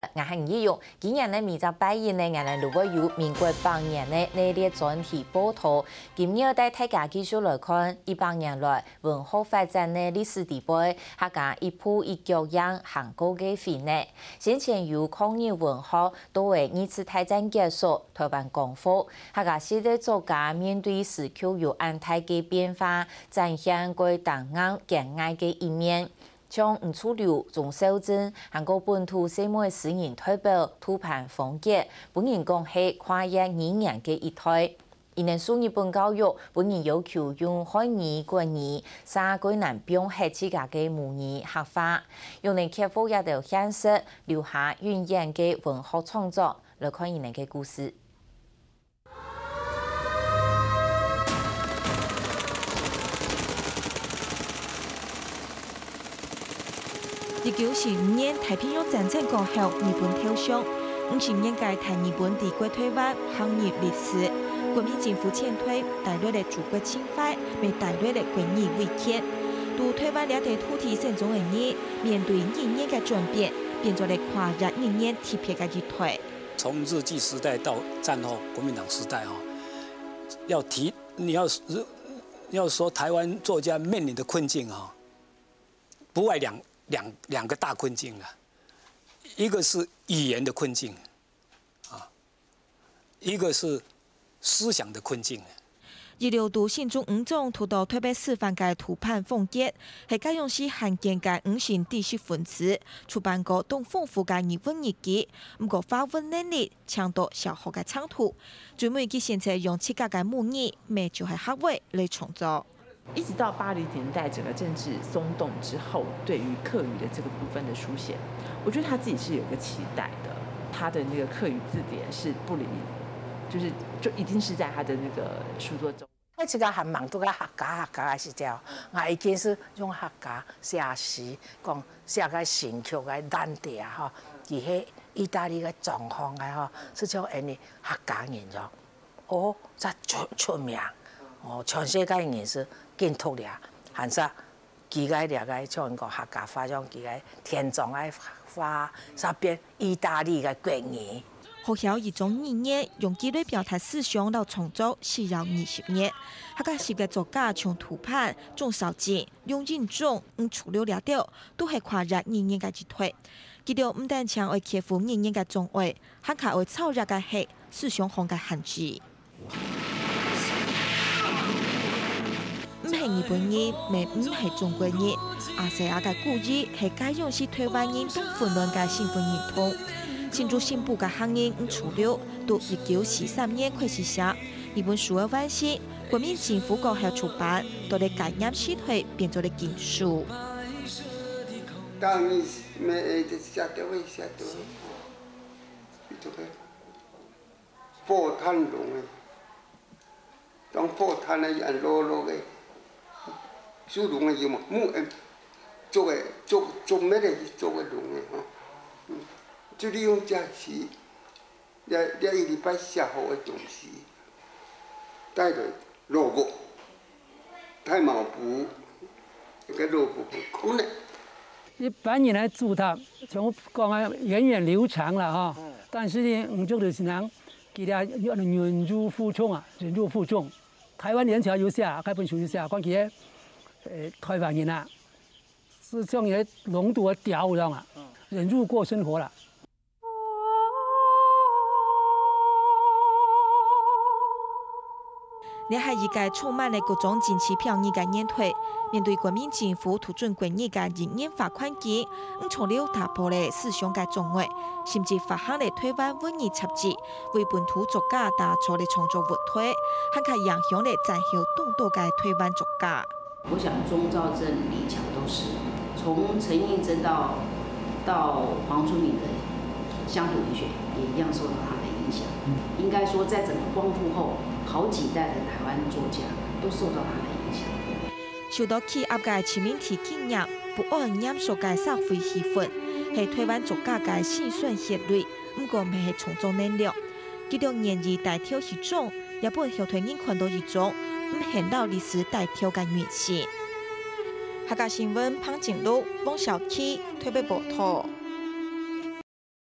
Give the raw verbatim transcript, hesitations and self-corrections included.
𠊎係吳奕蓉，今年呢，每隻拜一呢，𠊎等就會有民國百年个系列專題報導。今日帶大家繼續來看一百年來文學發展个歷史底背，客家一步一腳印行過个回憶。先前有抗日文學，到了二次大戰結束，台灣光復，客家系列作家面對時局有恁大个變化，展現過當硬堅毅个一面。 像吳濁流、鍾肇政，還過本土細妹詩人代表杜潘、方潔，分人講係跨越語言个一代。佢等受日本教育，分人要求用漢語、國語，寫過難放忒自家个母語客話。又能克服這兜現實，留下永遠个文學創作，來看佢等个故事。 一九四五年太平洋戰爭過後，日本投降。五十年个大日本在國台灣行入歷史，國民政府撤退，帶來了祖國情懷，也帶來了國語威脅。在台灣這塊土地生長个人，面對語言个轉變，變做了跨越語言忒別个一代。 從日據時代到戰後國民黨時代哈，要提，你要，要說台灣作家面臨的困境哈，不外兩，兩，兩個大困境了，一個是語言的困境，啊，一個是思想的困境。 一路在新竹五中讀到台北師範个杜潘、方潔，係該央時罕見个女性知識分子，出版過當豐富个日文日記，毋過華文能力淨到小學个程度。最尾佢選擇用自家个母語，也就係客話來創作。一直到八零年代整個政治鬆動之後，對於客語的這個部分的書寫，我覺得他自己是有個期待的。他的那個客語字典是不離，就是，就一定是在他的那個書桌中。 𠊎自家還吂讀个客家，客家个時節，𠊎已經係用客家寫詩，講寫个新曲个爛地啊吼，佢係義大利个狀況个吼，係像恁呢客家人樣，哦，真出，出名，哦，全世界人係認同了，還係佢个這个像講客家話，像佢个田莊个話，煞變義大利个國語。 學曉一種語言，用佢來表達思想摎創作，需要二十年。客家籍个作家像杜潘、鍾肇政、楊仁忠、吳濁流這兜，都係跨越語言个一代。佢兜毋單淨愛克服語言个障礙，還較愛超越个係思想上个限制。 毋係日本人，也毋係中國人。阿西亞个孤兒係該央時台灣人當混亂个身份認同。新竹新報个客人吳濁流，對一九四三年開始寫，日本書个完成，國民政府過後出版，到了戒嚴時代變做了禁書。當然，寫到位，寫到位。火炭濃个，當火炭个，恁落落个，煮濃个有無？木，誒，做个，做，做乜个去做个濃个吼。嗯，就利用假期，這，這一禮拜寫好个東西，帶來落屋。 大茅埔，該个老婆婆講呢。一般人來煮湯，像我講啊，源遠流長了哈。嗯。但是呢，吳濁流先生，佢這忍辱負重啊，忍辱負重。台灣聯潮有寫，該本書有寫，講佢个，呃，台灣人啊，係像一个龍肚个鳥一樣啊，嗯。忍辱過生活了。 這係一个充滿了各種政治表現个年代。面對國民政府突出國語个語言化環境，吳濁流打破了思想个障礙，甚至發行了台灣文藝雜誌，為本土作家打造了創作舞台，還較影響了戰後當多个台灣作家。 我想鍾肇政、李喬都是，從陳映真到，到黃春明的鄉土文學，也一樣受到他的影響。應該說，在整個光復後，好幾代的台灣作家都受到他的影響。受到欺壓个殖民地經驗、不安嚴肅个社會氣氛，係台灣作家个生存血淚，毋過毋係創作能量。佢兜願意低頭去種，這分後代人看到一種毋肯摎歷史低頭个韌性。客家新聞，彭靜茹、汪小琪，台北報導。